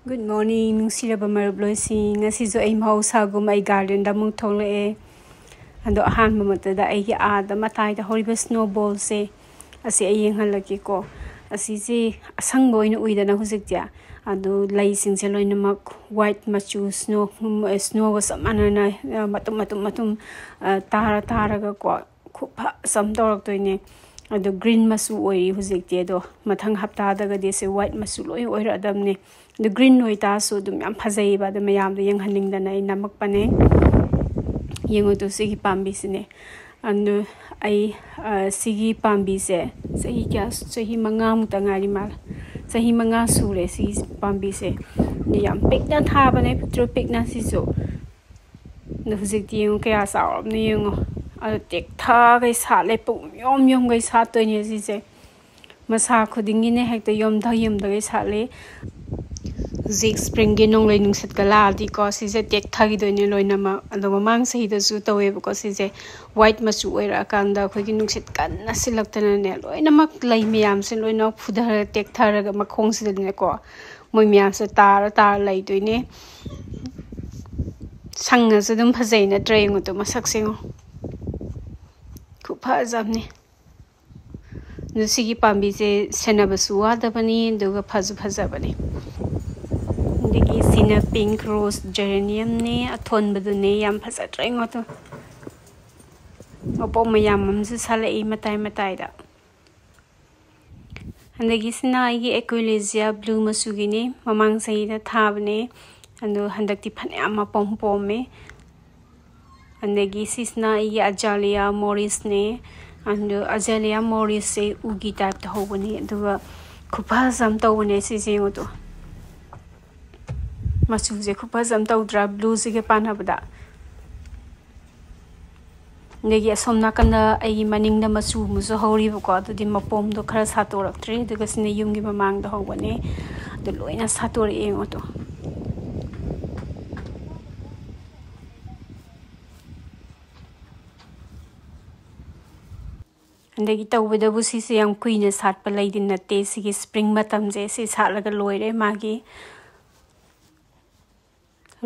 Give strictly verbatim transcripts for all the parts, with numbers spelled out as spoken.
Good morning, ꯅꯨꯡꯁꯤꯔꯕ ꯃꯔꯨꯞ ꯂꯣꯏꯁꯤꯡ꯫ ꯉꯁꯤꯁꯨ ꯑꯩ ꯃꯍꯧꯁꯥꯒꯨꯝ ꯑꯩ garden ꯗ ꯑꯃꯨꯛ ꯊꯣꯛꯂꯛꯑꯦ꯫ ꯑꯗꯣ ꯑꯍꯥꯟꯕ ꯃꯛꯇꯗ ꯑꯩꯒꯤ ꯑꯥꯗ ꯃꯇꯥꯏꯗ ꯍꯧꯔꯤꯕ snowball ꯁꯦ, ꯑꯁꯤ ꯑꯩ ꯌꯦꯡꯍꯜꯂꯛꯀꯦꯀꯣ꯫ ꯑꯁꯤꯁꯦ ꯑꯁꯪꯕ ꯑꯣꯏꯅ ꯎꯏꯗꯅ ꯍꯧꯖꯤꯛꯇꯤ꯫ ꯑꯗꯣ ꯂꯩꯁꯤꯡꯁꯦ ꯂꯣꯏꯅꯃꯛ white ꯃꯆꯨ, snow, snow ꯒ ꯆꯞ ꯃꯥꯟꯅꯅ, ꯑ, ꯃꯇꯨꯝ, ꯃꯇꯨꯝ, ꯃꯇꯨꯝ, ꯑ, ꯇꯥꯔ, ꯇꯥꯔꯒꯀꯣ꯫ ꯈꯨꯐꯖ ꯑꯃ ꯇꯧꯔꯛꯇꯣꯏꯅꯦ꯫ ꯑꯗꯣ green ꯃꯆꯨ ꯑꯣꯏꯔꯤ ꯍꯧꯖꯤꯛꯇꯤ꯫ ꯑꯗꯣ ꯃꯊꯪ ꯍꯞꯇꯥꯗꯒꯗꯤ ꯁꯤ white ꯃꯆꯨ ꯂꯣꯏ ꯑꯣꯏꯔꯛꯑꯗꯕꯅꯦ꯫ ꯑꯗꯣ green ꯑꯣꯏꯇꯥꯔꯁꯨ ꯑꯗꯨꯝ ꯌꯥꯝ ꯐꯖꯩꯌꯦꯕ꯫ ꯑꯗꯣ ꯃꯌꯥꯝꯗ ꯌꯦꯡꯍꯟꯅꯤꯡꯗꯅ ꯑꯩ ꯅꯝꯃꯛꯄꯅꯦ꯫ ꯌꯦꯡꯉꯨ ꯇꯨ, ꯁꯤꯒꯤ ꯄꯥꯝꯕꯤꯁꯤꯅꯦ꯫ ꯑꯗꯨ ꯑꯩ, ꯑ, ꯁꯤꯒꯤ ꯄꯥꯝꯕꯤꯁꯦ ꯆꯍꯤ ꯀꯌꯥ, ꯆꯍꯤ ꯃꯉꯥꯃꯨꯛꯇ ꯉꯥꯏꯔꯤ ꯃꯥꯜꯂꯦ꯫ ꯆꯍꯤ ꯃꯉꯥ ꯁꯨꯔꯦ ꯁꯤꯒꯤ ꯄꯥꯝꯕꯤꯁꯦ꯫ ꯑꯗꯣ ꯌꯥꯝ ꯄꯤꯛꯅ ꯊꯥꯕꯅꯦ, ꯄꯤꯛꯇ꯭ꯔꯨ ꯄꯤꯛꯅ ꯁꯤꯁꯨ꯫ ꯑꯗꯣ ꯍꯧꯖꯤꯛꯇꯤ ꯌꯦꯡꯉꯨ ꯀꯌꯥ ꯆꯥꯎꯔꯕꯅꯣ ꯌꯦꯡꯉꯣ꯫ ꯑꯗꯣ ꯇꯦꯛꯊꯈꯩ ꯁꯥꯠꯂꯦ, ꯄꯨꯡ ꯌꯣꯝ ꯌꯣꯝꯈꯩ ꯁꯥꯠꯇꯣꯏꯅꯦ ꯁꯤꯁꯦ꯫ ꯃꯁꯥ ꯈꯨꯗꯤꯡꯒꯤꯅꯦ ꯍꯦꯛꯇ ꯌꯣꯝꯊ ꯌꯣꯝꯊꯈꯩ ꯁꯥꯠꯂꯦ꯫ ꯍꯧꯖꯤꯛ spring ꯒꯤ ꯅꯣꯡꯂꯩ ꯅꯨꯡꯁꯤꯠꯀ ꯂꯥꯛꯑꯗꯤꯀꯣ, ꯁꯤꯁꯦ ꯇꯦꯛꯊꯈꯤꯗꯣꯏꯅꯦ ꯂꯣꯏꯅꯃꯛ꯫ ꯑꯗꯣ ꯃꯃꯥꯡ ꯆꯍꯤꯗꯁꯨ ꯇꯧꯋꯦꯕꯀꯣ ꯁꯤꯁꯦ, white ꯃꯆꯨ ꯑꯣꯏꯔꯛꯑꯀꯥꯟꯗ ꯑꯩꯈꯣꯏꯒꯤ ꯅꯨꯡꯁꯤꯠ ꯀꯟꯅ ꯁꯤꯜꯂꯛꯇꯅꯅꯦ, ꯂꯣꯏꯅꯃꯛ ꯂꯩ ꯃꯌꯥꯝꯁꯦ ꯂꯣꯏꯅꯃꯛ ꯐꯨꯊꯔ ꯇꯦꯛꯊꯔꯒ ꯃꯈꯣꯡꯁꯤꯗꯅꯦꯀꯣ, ꯃꯣꯏ ꯃꯌꯥꯝꯁꯦ ꯇꯥꯔ ꯇꯥꯔ ꯂꯩꯗꯣꯏꯅꯦ꯫ ꯁꯪꯉꯁꯨ ꯑꯗꯨꯝ ꯐꯖꯩ ꯅꯠꯇ꯭ꯔꯥ? ꯌꯦꯡꯉꯨ ꯇꯨ, ꯃꯁꯛꯁꯦ ꯌꯦꯡꯉꯨ꯫ ꯈꯨꯐꯖ ꯑꯃꯅꯤ꯫ ꯑꯗꯨ ꯁꯤꯒꯤ ꯄꯥꯝꯕꯤꯁꯦ ꯁꯦꯟꯅꯕꯁꯨ ꯋꯥꯗꯕꯅꯤ, ꯑꯗꯨꯒ ꯐꯁꯨ ꯐꯖꯕꯅꯤ꯫ ꯑꯗꯒꯤ ꯁꯤꯅ pink rose geranium ꯅꯦ, ꯑꯊꯣꯟꯕꯗꯨꯅꯦ, ꯌꯥꯝ ꯐꯖꯗ꯭ꯔꯥ ꯌꯦꯡꯉꯣ ꯇꯨ꯫ ꯃꯄꯣꯝ ꯃꯌꯥꯝ ꯑꯃꯁꯨ ꯁꯥꯠꯂꯛꯏ ꯃꯇꯥꯏ ꯃꯇꯥꯏꯗ꯫ ꯑꯗꯒꯤ ꯁꯤꯅ ꯑꯩꯒꯤ Aquilegia blue ꯃꯆꯨꯒꯤꯅꯤ, ꯃꯃꯥꯡ ꯆꯍꯤꯗ ꯊꯥꯕꯅꯦ, ꯑꯗꯣ ꯍꯟꯗꯛꯇꯤ ꯐꯅꯌꯥꯝ ꯃꯄꯣꯝ ꯄꯣꯝꯃꯦ꯫ ꯑꯗꯒꯤ ꯁꯤꯁꯤꯅ ꯑꯩꯒꯤ Azalea Morris ꯅꯦ꯫ ꯑꯗꯣ Azalea Morris ꯁꯦ ꯎꯒꯤ type ꯇ ꯍꯧꯕꯅꯤ, ꯑꯗꯨꯒ ꯈꯨꯐꯖ ꯑꯃ ꯇꯧꯕꯅꯦ ꯁꯤꯁꯦ ꯌꯦꯡꯉꯨ ꯇꯨ꯫ ꯃꯆꯨꯁꯦ ꯈꯨꯐꯖ ꯑꯃ ꯇꯧꯗ꯭ꯔꯥ blue ꯁꯤꯒ ꯄꯥꯟꯅꯕꯗ? ꯑꯗꯒꯤ ꯑꯁꯣꯝ ꯅꯥꯀꯟꯗ ꯑꯩꯒꯤ ꯃꯅꯤꯡꯗ ꯃꯆꯨ ꯑꯃꯁꯨ ꯍꯧꯔꯤꯕꯀꯣ, ꯑꯗꯨꯗꯤ ꯃꯄꯣꯝꯗꯣ ꯈꯔ ꯁꯥꯠꯇꯣꯔꯛꯇ꯭ꯔꯤ꯫ ꯑꯗꯨꯒ ꯁꯤꯅ ꯌꯨꯝꯒꯤ ꯃꯃꯥꯡꯗ ꯍꯧꯕꯅꯦ, ꯑꯗꯨ ꯂꯣꯏꯅ ꯁꯥꯠꯇꯣꯔꯛꯑꯦ ꯌꯦꯡꯉꯣ ꯇꯨ꯫ ꯑꯗꯒꯤ ꯇꯧꯕꯗꯕꯨ ꯁꯤꯁꯦ ꯌꯥꯝ ꯀꯨꯏꯅ ꯁꯥꯠꯄ ꯂꯩꯗꯤ ꯅꯠꯇꯦ꯫ ꯁꯤꯒꯤ spring ꯃꯇꯝꯁꯦ ꯁꯤ ꯁꯥꯠꯂꯒ ꯂꯣꯏꯔꯦ ꯃꯥꯒꯤ꯫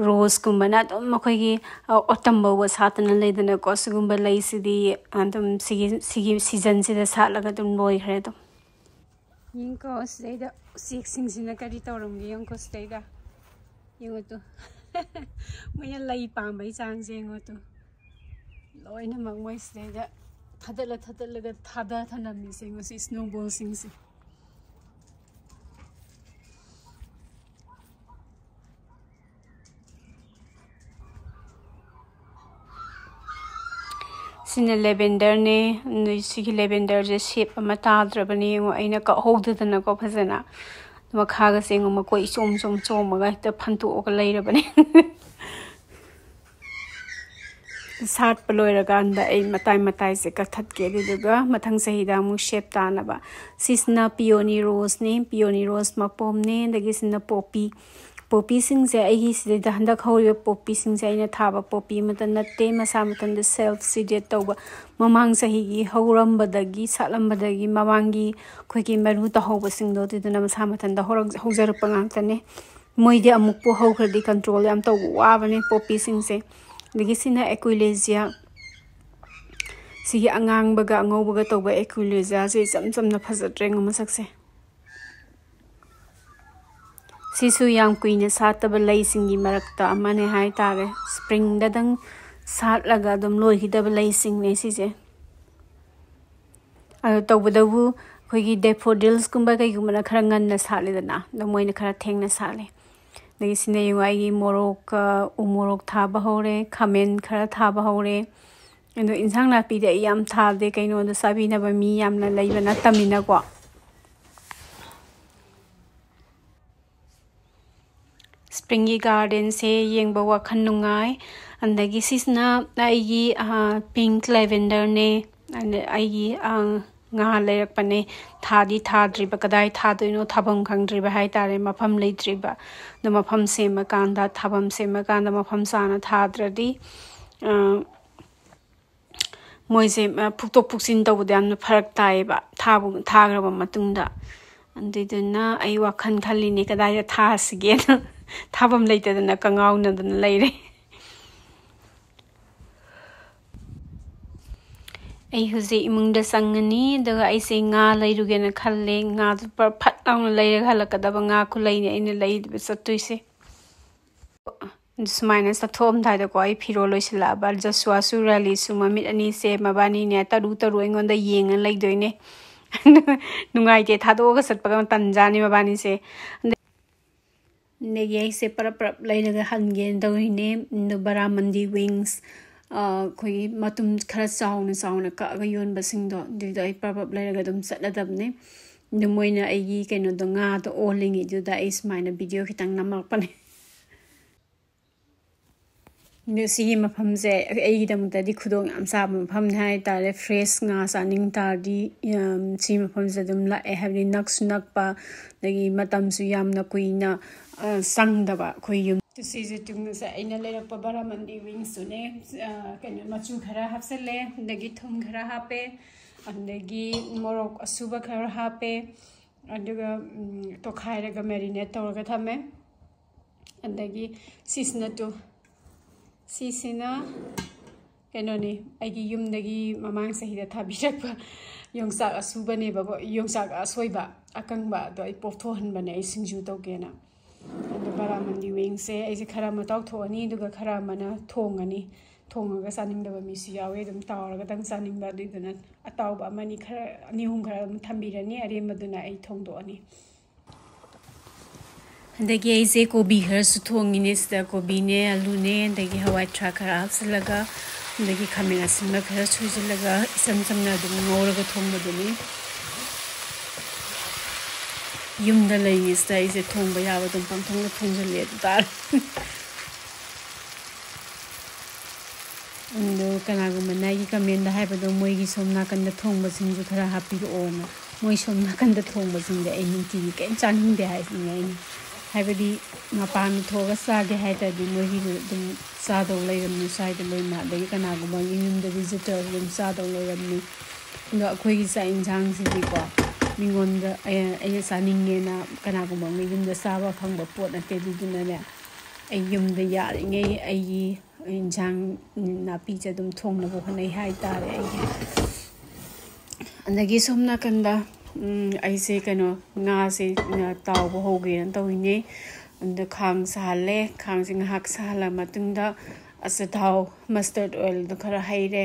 ꯔꯣꯁꯀꯨꯝꯕꯅ ꯑꯗꯨꯝ ꯑꯩꯈꯣꯏꯒꯤ, ꯑ, autumn ꯐꯥꯎꯕ ꯁꯥꯠꯇꯅ ꯂꯩꯗꯅꯀꯣ꯫ ꯁꯤꯒꯨꯝꯕ ꯂꯩꯁꯤꯗꯤ ꯑꯗꯨꯝ ꯁꯤꯒꯤ, ꯁꯤꯒꯤ seasonꯁꯤꯗ ꯁꯥꯠꯂꯒ ꯑꯗꯨꯝ ꯂꯣꯏꯈ꯭ꯔꯦ ꯑꯗꯨꯝ꯫ ꯌꯦꯡꯀꯣ, ꯁꯤꯗꯩꯗ ꯎꯆꯦꯛꯁꯤꯡꯁꯤꯅ ꯀꯔꯤ ꯇꯧꯔꯝꯒꯦ ꯌꯦꯡꯀꯣ, ꯁꯤꯗꯩꯗ꯫ ꯌꯦꯡꯉꯣ ꯇꯨ꯫ ꯃꯣꯏꯅ ꯂꯩ ꯄꯥꯝꯕꯩ ꯆꯥꯡꯁꯦ ꯌꯦꯡꯉꯣ ꯇꯨ꯫ ꯂꯣꯏꯅꯃꯛ ꯃꯣꯏ ꯁꯤꯗꯩꯗ ꯊꯥꯗꯠꯂ ꯊꯥꯗꯠꯂꯒ ꯊꯥꯗ ꯊꯅꯝꯃꯤꯁꯦ ꯌꯦꯡꯉꯣ, ꯁꯤ snowballꯁꯤꯡꯁꯦ꯫ ꯁꯤꯅ lavenderꯅꯦ꯫ ꯅꯣꯏ ꯁꯤꯒꯤ lavenderꯁꯦ shape ꯑꯃ ꯇꯥꯗ꯭ꯔꯕꯅꯦ꯫ ꯌꯦꯡꯉꯣ, ꯑꯩꯅ ꯀꯛꯍꯧꯗꯗꯅꯀꯣ ꯐꯖꯅ꯫ ꯃꯈꯥꯒꯁꯦ ꯌꯦꯡꯉꯣ, ꯃꯀꯣꯏ ꯏꯆꯣꯝ ꯆꯣꯝ ꯆꯣꯝꯃꯒ ꯍꯦꯛꯇ ꯐꯟꯇꯣꯛꯑꯒ ꯂꯩꯔꯕꯅꯦ꯫ ꯁꯥꯠꯄ ꯂꯣꯏꯔꯀꯥꯟꯗ ꯑꯩ ꯃꯇꯥꯏ ꯃꯇꯥꯏꯁꯦ ꯀꯛꯊꯠꯀꯦ, ꯑꯗꯨꯗꯨꯒ ꯃꯊꯪ ꯆꯍꯤꯗ ꯑꯃꯨꯛ shape ꯇꯥꯅꯕ꯫ ꯁꯤꯁꯤꯅ peony roseꯅꯦ, peony rose ꯃꯄꯣꯝꯅꯦ, ꯑꯗꯒꯤ ꯁꯤꯅ poppy꯫ Poppyꯁꯤꯡꯁꯦ ꯑꯩꯒꯤ ꯁꯤꯗꯩꯗ ꯍꯟꯗꯛ ꯍꯧꯔꯤꯕ poppyꯁꯤꯡꯁꯦ ꯑꯩꯅ ꯊꯥꯕ poppy ꯑꯃꯠꯇ ꯅꯠꯇꯦ, ꯃꯁꯥ ꯃꯊꯟꯇ self seeded ꯇꯧꯕ꯫ ꯃꯃꯥꯡ ꯆꯍꯤꯒꯤ ꯍꯧꯔꯝꯕꯗꯒꯤ, ꯁꯥꯠꯂꯝꯕꯗꯒꯤ ꯃꯃꯥꯡꯒꯤ ꯑꯩꯈꯣꯏꯒꯤ ꯃꯔꯨ ꯇꯧꯍꯧꯕꯁꯤꯡꯗꯣ, ꯑꯗꯨꯗꯨꯅ ꯃꯁꯥ ꯃꯊꯟꯇ ꯍꯧꯔꯛ-, ꯍꯧꯖꯔꯛꯄ ꯉꯥꯛꯇꯅꯦ꯫ ꯃꯣꯏꯗꯤ ꯑꯃꯨꯛꯄꯨ ꯍꯧꯈ꯭ꯔꯗꯤ control ꯌꯥꯝ ꯇꯧꯕ ꯋꯥꯕꯅꯦ poppyꯁꯤꯡꯁꯦ꯫ ꯑꯗꯒꯤ ꯁꯤꯅ Aquilegia꯫ ꯁꯤꯒꯤ ꯑꯉꯥꯡꯕꯒ ꯑꯉꯧꯕꯒ ꯇꯧꯕ Aquilegiaꯁꯦ ꯏꯆꯝ ꯆꯝꯅ ꯐꯖꯗ꯭ꯔꯦ ꯃꯁꯛꯁꯦ꯫ ꯁꯤꯁꯨ ꯌꯥꯝ ꯀꯨꯏꯅ ꯁꯥꯠꯇꯕ ꯂꯩꯁꯤꯡꯒꯤ ꯃꯔꯛꯇ ꯑꯃꯅꯦ ꯍꯥꯏꯇꯥꯔꯦ꯫ Springꯗꯗꯪ ꯁꯥꯠꯂꯒ ꯑꯗꯨꯝ ꯂꯣꯏꯈꯤꯗꯕ ꯂꯩꯁꯤꯡꯅꯦ ꯁꯤꯁꯦ꯫ ꯑꯗꯣ ꯇꯧꯕꯇꯕꯨ ꯑꯩꯈꯣꯏꯒꯤ daffodilsꯀꯨꯝꯕ ꯀꯩꯒꯨꯝꯕꯅ ꯈꯔ ꯉꯟꯅ ꯁꯥꯠꯂꯤꯗꯅ, ꯑꯗꯣ ꯃꯣꯏꯅ ꯈꯔ ꯊꯦꯡꯅ ꯁꯥꯠꯂꯦ꯫ ꯑꯗꯒꯤ ꯁꯤꯅ ꯌꯦꯡꯉꯣ, ꯑꯩꯒꯤ ꯃꯣꯔꯣꯛ, ꯑ, ꯎ ꯃꯣꯔꯣꯛ ꯊꯥꯕ ꯍꯧꯔꯦ, ꯈꯥꯃꯦꯟ ꯈꯔ ꯊꯥꯕ ꯍꯧꯔꯦ꯫ ꯑꯗꯣ ꯏꯟꯁꯥꯡ ꯅꯥꯄꯤꯗꯤ ꯑꯩ ꯌꯥꯝ ꯊꯥꯗꯦ, ꯀꯩꯅꯣꯗ ꯆꯥꯕꯤꯅꯕ ꯃꯤ ꯌꯥꯝꯅ ꯂꯩꯕ ꯅꯠꯇꯕꯅꯤꯅꯀꯣ꯫ Springꯒꯤ gardenꯁꯦ ꯌꯦꯡꯕ ꯋꯥꯈꯜ ꯅꯨꯡꯉꯥꯏ꯫ ꯑꯗꯒꯤ ꯁꯤꯁꯤꯅ ꯑꯩꯒꯤ, ꯑ, pink lavenderꯅꯦ꯫ ꯑꯗ ꯑꯩꯒꯤ, ꯑ, ꯉꯍꯥꯟ ꯂꯩꯔꯛꯄꯅꯦ꯫ ꯊꯥꯗꯤ ꯊꯥꯗ꯭ꯔꯤꯕ, ꯀꯗꯥꯏ ꯊꯥꯗꯣꯏꯅꯣ ꯊꯥꯐꯝ ꯈꯪꯗ꯭ꯔꯤꯕ ꯍꯥꯏꯇꯥꯔꯦ, ꯃꯐꯝ ꯂꯩꯇ꯭ꯔꯤꯕ꯫ ꯑꯗꯣ ꯃꯐꯝ ꯁꯦꯝꯃꯀꯥꯟꯗ, ꯊꯥꯐꯝ ꯁꯦꯝꯃꯀꯥꯟꯗ ꯃꯐꯝ ꯆꯥꯅ ꯊꯥꯗ꯭ꯔꯗꯤ, ꯑ, ꯃꯣꯏꯁꯦ, ꯑ, ꯐꯨꯛꯇꯣꯛ ꯐꯨꯛꯆꯤꯟ ꯇꯧꯕꯗ ꯌꯥꯝꯅ ꯐꯔꯛ ꯇꯥꯏꯌꯦꯕ, ꯊꯥꯕ, ꯊꯥꯈ꯭ꯔꯕ ꯃꯇꯨꯡꯗ꯫ ꯑꯗꯨꯏꯗꯨꯅ ꯑꯩ ꯋꯥꯈꯜ ꯈꯜꯂꯤꯅꯦ, ꯀꯗꯥꯏꯗ ꯊꯥꯁꯤꯒꯦꯅ꯫ ꯊꯥꯐꯝ ꯂꯩꯇꯗꯅ ꯀꯉꯥꯎꯅꯗꯅ ꯂꯩꯔꯦ꯫ ꯑꯩ ꯍꯧꯖꯤꯛ ꯏꯃꯨꯡꯗ ꯆꯪꯉꯅꯤ, ꯑꯗꯨꯒ ꯑꯩꯁꯦ ꯉꯥ ꯂꯩꯔꯨꯒꯦꯅ ꯈꯜꯂꯦ꯫ ꯉꯥꯗꯨ ꯄ-, ꯐꯠ ꯂꯥꯎꯅ ꯂꯩꯔꯒ ꯍꯜꯂꯛꯀꯗꯕ ꯉꯥ ꯈꯨꯂꯩꯅꯦ ꯑꯩꯅ ꯂꯩꯕ ꯆꯠꯇꯣꯏꯁꯦ꯫ ꯁꯨꯃꯥꯏꯅ ꯆꯠꯊꯣꯛꯑꯝꯗꯥꯏꯗꯀꯣ, ꯑꯩ ꯐꯤꯔꯣꯜ ꯂꯣꯏꯁꯤꯜꯂꯛꯑꯕ꯫ ꯖꯁ꯭ꯋꯥꯁꯨ ꯔꯥꯂꯤꯁꯨ ꯃꯃꯤꯠ ꯑꯅꯤꯁꯦ, ꯃꯕꯥꯅꯤꯅꯦ ꯇꯔꯨ ꯇꯔꯨ ꯑꯩꯉꯣꯟꯗ ꯌꯦꯡꯉ ꯂꯩꯗꯣꯏꯅꯦ꯫ ꯅꯨꯡꯉꯥꯏꯇꯦ, ꯊꯥꯗꯣꯛꯑꯒ ꯆꯠꯄꯒ ꯇꯟꯖꯥꯅꯤ ꯃꯕꯥꯅꯤꯁꯦ꯫ ꯑꯗꯒꯤ ꯑꯩꯁꯦ ꯄꯔꯞ ꯄꯔꯞ ꯂꯩꯔꯒ ꯍꯟꯒꯦꯅ ꯇꯧꯔꯤꯅꯦ꯫ ꯑꯗꯣ ꯕꯔꯥꯃꯟꯗꯤ ꯋꯤꯡꯁ, ꯑꯩꯈꯣꯏꯒꯤ ꯃꯇꯨꯝ ꯈꯔ ꯆꯥꯎꯅ ꯆꯥꯎꯅ ꯀꯛꯑꯒ ꯌꯣꯟꯕꯁꯤꯡꯗꯣ, ꯑꯗꯨꯏꯗꯣ ꯑꯩ ꯄꯔꯞ ꯄꯔꯞ ꯂꯩꯔꯒ ꯑꯗꯨꯝ ꯆꯠꯂꯗꯕꯅꯦ꯫ ꯑꯗꯨ ꯃꯣꯏꯅ ꯑꯩꯒꯤ ꯀꯩꯅꯣꯗꯣ, ꯉꯥꯗꯣ ꯑꯣꯜꯂꯤꯉꯩꯗꯨꯗ ꯑꯩ ꯁꯨꯃꯥꯏꯅ ꯚꯤꯗꯤꯑꯣ ꯈꯤꯇꯪ ꯅꯝꯃꯛꯄꯅꯦ꯫ ꯑꯗꯨ ꯁꯤꯒꯤ ꯃꯐꯝꯁꯦ ꯑꯩꯒꯤꯗꯃꯛꯇꯗꯤ ꯈꯨꯗꯣꯡ ꯌꯥꯝ ꯆꯥꯕ ꯃꯐꯝꯅꯤ ꯍꯥꯏ ꯇꯥꯔꯦ꯫ ꯐ꯭ꯔꯦꯁ ꯉꯥ ꯆꯥꯅꯤꯡ ꯇꯥꯔꯗꯤ, ꯌꯥꯝ, ꯁꯤ ꯃꯐꯝꯁꯤꯗ ꯑꯗꯨꯝ ꯂꯥꯛꯑꯦ, ꯍꯥꯏꯕꯗꯤ ꯅꯛꯁꯨ ꯅꯛꯄ, ꯑꯗꯒꯤ ꯃꯇꯝꯁꯨ ꯌꯥꯝꯅ ꯀꯨꯏꯅ, ꯑ, ꯆꯪꯗꯕ ꯑꯩꯈꯣꯏ ꯌꯨꯝ꯫ ꯁꯤꯁꯦ ꯇꯨꯡꯁꯦ ꯑꯩꯅ ꯂꯩꯔꯛꯄ ꯕꯔꯥꯃꯟꯗꯤ ꯋꯤꯡꯁꯇꯨꯅꯦ꯫ ꯑ, ꯀꯩꯅꯣ, ꯃꯆꯨ ꯈꯔ ꯍꯥꯞꯆꯜꯂꯦ, ꯑꯗꯒꯤ ꯊꯨꯝ ꯈꯔ ꯍꯥꯞꯄꯦ, ꯑꯗꯒꯤ ꯃꯣꯔꯣꯛ ꯑꯁꯨꯕ ꯈꯔ ꯍꯥꯞꯄꯦ, ꯑꯗꯨꯒ, ꯎꯝ, ꯇꯣꯠꯈꯥꯏꯔꯒ ꯃꯦꯔꯤꯅꯦꯠ ꯇꯧꯔꯒ ꯊꯝꯃꯦ꯫ ꯑꯗꯒꯤ ꯁꯤꯁꯤꯅ ꯇꯨ, ꯁꯤꯁꯤꯅ ꯀꯩꯅꯣꯅꯤ, ꯑꯩꯒꯤ ꯌꯨꯝꯗꯒꯤ ꯃꯃꯥꯡ ꯆꯍꯤꯗ ꯊꯥꯕꯤꯔꯛꯄ ꯌꯣꯡꯆꯥꯛ ꯑꯁꯨꯕꯅꯦꯕꯀꯣ, ꯌꯣꯡꯆꯥꯛ ꯑꯁꯣꯏꯕ, ꯑꯀꯪꯕ, ꯑꯗꯣ ꯑꯩ ꯄꯣꯞꯊꯣꯛꯍꯟꯕꯅꯦ, ꯑꯩ ꯁꯤꯡꯖꯨ ꯇꯧꯒꯦꯅ꯫ ꯑꯗꯣ ꯕꯔꯥꯃꯟꯗꯤ ꯋꯤꯡꯁꯦ ꯑꯩꯁꯦ ꯈꯔ ꯑꯃ ꯇꯥꯎꯊꯣꯛꯑꯅꯤ, ꯑꯗꯨꯒ ꯈꯔ ꯑꯃꯅ ꯊꯣꯡꯉꯅꯤ꯫ ꯊꯣꯡꯉꯒ ꯆꯥꯅꯤꯡꯗꯕ ꯃꯤꯁꯨ ꯌꯥꯎꯋꯦ, ꯑꯗꯨꯝ ꯇꯥꯎꯔꯒꯗꯪ ꯆꯥꯅꯤꯡꯕ, ꯑꯗꯨꯏꯗꯨꯅ ꯑꯇꯥꯎꯕ ꯑꯃꯅꯤ, ꯈꯔ ꯑꯅꯤ ꯑꯍꯨꯝ ꯈꯔ ꯑꯗꯨꯝ ꯊꯝꯕꯤꯔꯅꯤ, ꯑꯔꯦꯝꯕꯗꯨꯅ ꯑꯩ ꯊꯣꯡꯗꯣꯛꯑꯅꯤ꯫ ꯑꯗꯒꯤ ꯑꯩꯁꯦ ꯀꯣꯕꯤ ꯈꯔꯁꯨ ꯊꯣꯡꯉꯤꯅꯦ ꯁꯤꯗ, ꯀꯣꯕꯤꯅꯦ, ꯑꯂꯨꯅꯦ, ꯑꯗꯒꯤ ꯍꯋꯥꯏ ꯊ꯭ꯔꯥꯛ ꯈꯔ ꯍꯥꯞꯆꯤꯜꯂꯒ, ꯑꯗꯒꯤ ꯈꯥꯃꯦꯟ ꯑꯁꯤꯟꯕ ꯈꯔ ꯁꯣꯏꯖꯤꯜꯂꯒ, ꯏꯆꯝ ꯆꯝꯅ ꯑꯗꯨꯝ ꯉꯧꯔꯒ ꯊꯣꯡꯕꯗꯨꯅꯤ꯫ ꯌꯨꯝꯗ ꯂꯩꯔꯤꯉꯩꯁꯤꯗ ꯑꯩꯁꯦ ꯊꯣꯡꯕ ꯌꯥꯕ ꯑꯗꯨꯝ ꯄꯪꯊꯣꯡꯗ ꯊꯣꯡꯖꯤꯜꯂꯦ ꯑꯗꯨ ꯇꯥꯔꯦ꯫ ꯑꯗꯣ ꯀꯅꯥꯒꯨꯝꯕꯅ ꯑꯩꯒꯤ ꯀꯃꯦꯟꯗ ꯍꯥꯏꯕꯗꯣ, "ꯃꯣꯏꯒꯤ ꯁꯣꯝ ꯅꯥꯀꯟꯗ ꯊꯣꯡꯕꯁꯤꯡꯁꯨ ꯈꯔ ꯍꯥꯞꯄꯤꯔꯛꯑꯣꯅ"꯫ ꯃꯣꯏ ꯁꯣꯝ ꯅꯥꯀꯟꯗ ꯊꯣꯡꯕꯁꯤꯡꯗꯤ ꯑꯩ ꯅꯨꯡꯇꯤꯒꯤ ꯀꯔꯤꯝ ꯆꯥꯅꯤꯡꯗꯦ ꯍꯥꯏꯁꯤꯅꯦ ꯑꯩꯅ꯫ ꯍꯥꯏꯕꯗꯤ ꯃꯄꯥꯟꯗ ꯊꯣꯛꯑꯒ ꯆꯥꯒꯦ ꯍꯥꯏ ꯇꯥꯔꯗꯤ ꯃꯣꯏꯒꯤꯗꯨ ꯑꯗꯨꯝ ꯆꯥꯗꯧ ꯂꯩꯔꯝꯅꯤ ꯁ꯭ꯋꯥꯏꯗ ꯂꯣꯏꯅ꯫ ꯑꯗꯒꯤ ꯀꯅꯥꯒꯨꯝꯕ ꯑꯃꯒꯤ ꯌꯨꯝꯗ ꯚꯤꯖꯤꯇꯔ ꯑꯗꯨꯝ ꯆꯥꯗꯧ ꯂꯩꯔꯝꯅꯤ꯫ ꯑꯗꯣ ꯑꯩꯈꯣꯏꯒꯤ ꯆꯥꯛ ꯌꯦꯟꯁꯥꯡꯁꯤꯗꯤꯀꯣ, ꯃꯤꯉꯣꯟꯗ ꯑꯩ-, ꯑꯩꯅ ꯆꯥꯅꯤꯡꯉꯦꯅ ꯀꯅꯥꯒꯨꯝꯕ ꯑꯃꯒꯤ ꯌꯨꯝꯗ ꯆꯥꯕ ꯐꯪꯕ ꯄꯣꯠ ꯅꯠꯇꯦ꯫ ꯑꯗꯨꯗꯨꯅꯅꯦ, ꯑꯩ ꯌꯨꯝꯗ ꯌꯥꯔꯤꯉꯩ ꯑꯩꯒꯤ ꯏꯟꯁꯥꯡ ꯅꯥꯄꯤꯁꯦ ꯑꯗꯨꯝ ꯊꯣꯡꯅꯕ ꯍꯣꯠꯅꯩ ꯍꯥꯏꯇꯥꯔꯦ ꯑꯩꯒꯤ꯫ ꯑꯗꯒꯤ ꯁꯣꯝ ꯅꯥꯀꯟꯗ, ꯎꯝ, ꯑꯩꯁꯦ ꯀꯩꯅꯣ, ꯉꯥꯁꯦ, ꯉꯥ ꯇꯥꯎꯕ ꯍꯧꯒꯦꯅ ꯇꯧꯔꯤꯅꯦ꯫ ꯑꯗ ꯈꯥꯡ ꯁꯥꯍꯜꯂꯦ꯫ ꯈꯥꯡꯁꯦ ꯉꯥꯏꯍꯥꯛ ꯁꯥꯍꯜꯂ ꯃꯇꯨꯡꯗ ꯑꯆꯥꯊꯥꯎ, mustard oilꯗꯣ ꯈꯔ ꯍꯩꯔꯦ꯫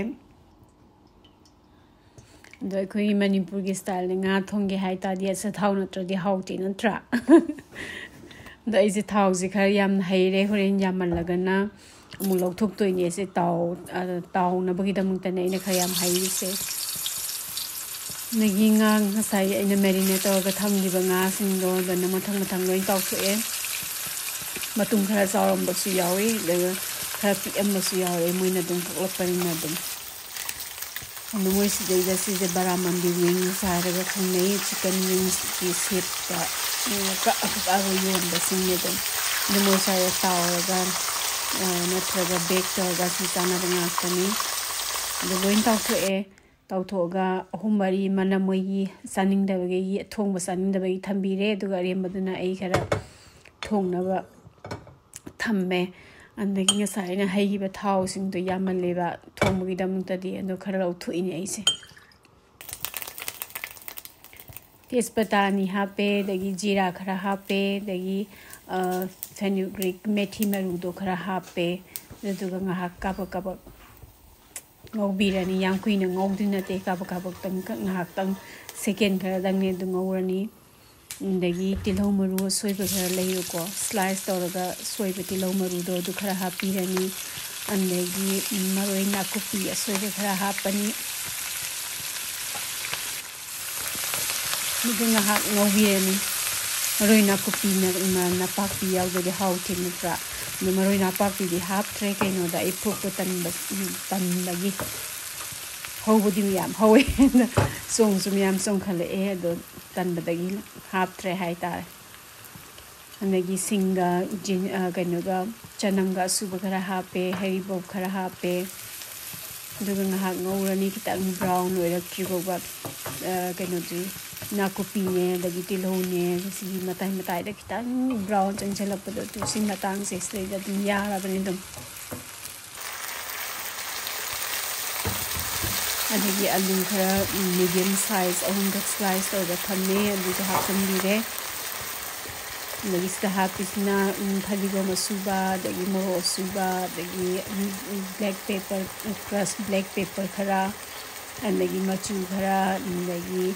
ꯑꯗꯣ ꯑꯩꯈꯣꯏꯒꯤ ꯃꯅꯤꯄꯨꯔꯒꯤ styleꯗ ꯉꯥ ꯊꯣꯡꯒꯦ ꯍꯥꯏ ꯇꯥꯔꯗꯤ ꯑꯆꯥꯊꯥꯎ ꯅꯠꯇ꯭ꯔꯗꯤ ꯍꯥꯎꯇꯦ, ꯅꯠꯇ꯭ꯔꯥ? ꯑꯗꯣ ꯑꯩꯁꯦ ꯊꯥꯎꯁꯦ ꯈꯔ ꯌꯥꯝꯅ ꯍꯩꯔꯦ, ꯍꯣꯔꯦꯟ ꯌꯥꯝꯃꯜꯂꯒꯅ ꯑꯃꯨꯛ ꯂꯧꯊꯣꯛꯇꯣꯏꯅꯦ꯫ ꯑꯩꯁꯦ ꯇꯥꯎ-, ꯑ, ꯇꯥꯎꯅꯕꯒꯤꯗꯃꯛꯇꯅꯦ ꯑꯩꯅ ꯈꯔ ꯌꯥꯝ ꯍꯩꯔꯤꯁꯦ꯫ ꯑꯗꯒꯤ ꯉꯥ ꯉꯁꯥꯏ ꯑꯩꯅ marinate ꯇꯧꯔꯒ ꯊꯝꯈꯤꯕ ꯉꯥꯁꯤꯡꯗꯣ ꯂꯣꯏꯅ ꯃꯊꯪ ꯃꯊꯪ ꯂꯣꯏ ꯇꯥꯎꯊꯣꯛꯑꯦ꯫ ꯃꯇꯨꯝ ꯈꯔ ꯆꯥꯎꯔꯝꯕꯁꯨ ꯌꯥꯎꯏ, ꯑꯗꯨꯒ ꯈꯔ ꯄꯤꯛꯑꯝꯕꯁꯨ ꯌꯥꯎꯏ, ꯃꯣꯏꯅ ꯑꯗꯨꯝ ꯀꯛꯂꯛꯄꯅꯤꯅ ꯑꯗꯨꯝ꯫ ꯑꯗꯨ ꯃꯣꯏ ꯁꯤꯗꯩꯗ ꯁꯤꯁꯦ ꯕꯔꯥꯃꯟꯗꯤ wings ꯍꯥꯏꯔꯒ ꯈꯪꯅꯩ, chicken wingsꯀꯤ shapeꯇ, ꯎꯝ, ꯀꯛꯑ ꯀꯛꯑꯒ ꯌꯣꯟꯕꯁꯤꯡꯅꯦ ꯑꯗꯨꯝ꯫ ꯑꯗꯨ ꯃꯣꯏ ꯁ꯭ꯋꯥꯏꯗ ꯇꯥꯎꯔꯒ, ꯑ, ꯅꯠꯇ꯭ꯔꯒ bake ꯇꯧꯔꯒ ꯁꯤ ꯆꯥꯅꯕ ꯉꯥꯛꯇꯅꯤ꯫ ꯑꯗꯨ ꯂꯣꯏ ꯇꯥꯎꯊꯣꯛꯑꯦ꯫ ꯇꯥꯎꯊꯣꯛꯑꯒ ꯑꯍꯨꯝ ꯃꯔꯤ ꯑꯃꯅ ꯃꯣꯏꯒꯤ ꯆꯥꯅꯤꯡꯗꯕꯒꯤ, ꯊꯣꯡꯕ ꯆꯥꯅꯤꯡꯗꯕꯒꯤ ꯊꯝꯕꯤꯔꯦ, ꯑꯗꯨꯒ ꯑꯔꯦꯝꯕꯗꯨꯅ ꯑꯩ ꯈꯔ ꯊꯣꯡꯅꯕ ꯊꯝꯃꯦ꯫ ꯑꯗꯒꯤ ꯉꯁꯥꯏ ꯑꯩꯅ ꯍꯩꯈꯤꯕ ꯊꯥꯎꯁꯤꯡꯗꯣ ꯌꯥꯝꯃꯜꯂꯦꯕ ꯊꯣꯡꯕꯒꯤꯗꯃꯛꯇꯗꯤ, ꯑꯗꯣ ꯈꯔ ꯂꯧꯊꯣꯛꯏꯅꯦ ꯑꯩꯁꯦ꯫ ꯇꯦꯖꯄꯇꯥ ꯑꯅꯤ ꯍꯥꯞꯄꯦ, ꯑꯗꯒꯤ ꯖꯤꯔꯥ ꯈꯔ ꯍꯥꯞꯄꯦ, ꯑꯗꯒꯤ, ꯑ, fenugreek ꯃꯦꯊꯤ ꯃꯔꯨꯗꯣ ꯈꯔ ꯍꯥꯞꯄꯦ꯫ ꯑꯗꯨꯗꯨꯒ ꯉꯥꯏꯍꯥꯛ ꯀꯥꯕꯛ ꯀꯥꯕꯛ ꯉꯧꯕꯤꯔꯅꯤ꯫ ꯌꯥꯝ ꯀꯨꯏꯅ ꯉꯧꯗꯣꯏ ꯅꯠꯇꯦ, ꯀꯥꯕꯛ ꯀꯥꯕꯛꯇꯪ ꯈꯛ, ꯉꯥꯏꯍꯥꯛꯇꯪ, second ꯈꯔꯗꯪꯅꯦ ꯑꯗꯨ ꯉꯧꯔꯅꯤ꯫ ꯑꯗꯒꯤ ꯇꯤꯜꯍꯧ ꯃꯔꯨ ꯑꯁꯣꯏꯕ ꯈꯔ ꯂꯩꯔꯨꯀꯣ, slice ꯇꯧꯔꯒ ꯁꯣꯏꯕ ꯇꯤꯜꯍꯧ ꯃꯔꯨꯗꯣ ꯑꯗꯨ ꯈꯔ ꯍꯥꯞꯄꯤꯔꯅꯤ꯫ ꯑꯗꯒꯤ ꯃꯔꯣꯏ ꯅꯥꯀꯨꯞꯄꯤ ꯑꯁꯣꯏꯕ ꯈꯔ ꯍꯥꯞꯄꯅꯤ꯫ ꯑꯗꯨ ꯉꯥꯏꯍꯥꯛ ꯉꯧꯕꯤꯔꯅꯤ꯫ ꯃꯔꯣꯏ ꯅꯥꯀꯨꯞꯄꯤ ꯅ-, ꯅ-, ꯅꯄꯥꯛꯄꯤ ꯌꯥꯎꯗ꯭ꯔꯗꯤ ꯍꯥꯎꯇꯦ, ꯅꯠꯇ꯭ꯔꯥ? ꯑꯗꯨ ꯃꯔꯣꯏ ꯅꯥꯄꯥꯛꯄꯤꯗꯤ ꯍꯥꯞꯇ꯭ꯔꯦ, ꯀꯩꯅꯣꯗ ꯑꯩ ꯐꯨꯠꯄ ꯇꯟꯕ, ꯇꯟꯕꯒꯤ꯫ ꯍꯧꯕꯗꯤ ꯃꯌꯥꯝ ꯍꯧꯋꯦ, ꯆꯣꯡꯁꯨ ꯃꯌꯥꯝ ꯆꯣꯡꯈꯠꯂꯛꯑꯦ, ꯑꯗꯣ ꯇꯟꯕꯗꯒꯤ ꯍꯥꯞꯇ꯭ꯔꯦ ꯍꯥꯏꯇꯥꯔꯦ꯫ ꯑꯗꯒꯤ ꯁꯤꯡꯒ ꯖꯤꯟ-, ꯑ, ꯀꯩꯅꯣꯒ, ꯆꯅꯝꯒ ꯑꯁꯨꯕ ꯈꯔ ꯍꯥꯞꯄꯦ, ꯍꯔꯤꯕꯣꯞ ꯈꯔ ꯍꯥꯞꯄꯦ꯫ ꯑꯗꯨꯒ ꯉꯥꯏꯍꯥꯛ ꯉꯧꯔꯅꯤ, ꯈꯤꯇꯪ brown ꯑꯣꯏꯔꯛꯇ꯭ꯔꯤ ꯐꯥꯎꯕ, ꯑ, ꯀꯩꯅꯣꯗꯨ, ꯅꯥꯀꯨꯞꯄꯤꯅꯦ, ꯑꯗꯒꯤ ꯇꯤꯜꯍꯧꯅꯦ, ꯁꯤꯒꯤ ꯃꯇꯥꯏ ꯃꯇꯥꯏꯗ ꯈꯤꯇꯪ brown ꯆꯪꯁꯤꯜꯂꯛꯄꯗꯣ, ꯑꯗꯨ ꯁꯤ ꯃꯇꯥꯡꯁꯦ ꯁꯤꯗꯩꯗ ꯑꯗꯨꯝ ꯌꯥꯔꯕꯅꯤ ꯑꯗꯨꯝ꯫ ꯑꯗꯒꯤ ꯑꯂꯨ ꯈꯔ, ꯎꯝ, medium size ꯑꯍꯨꯝꯈꯛ slice ꯇꯧꯔꯒ ꯊꯝꯃꯦ, ꯑꯗꯨꯁꯨ ꯍꯥꯞꯆꯤꯟꯕꯤꯔꯦ꯫ ꯑꯗꯒꯤ ꯁꯤꯗ ꯍꯥꯞꯄꯤꯁꯤꯅ, ꯎꯝ, ꯐꯗꯤꯒꯣꯝ ꯑꯁꯨꯕ, ꯑꯗꯒꯤ ꯃꯣꯔꯣꯛ ꯑꯁꯨꯕ, ꯑꯗꯒꯤ, ꯎꯝ, black pepper, crushed black pepper ꯈꯔ, ꯑꯗꯒꯤ ꯃꯆꯨ ꯈꯔ, ꯑꯗꯒꯤ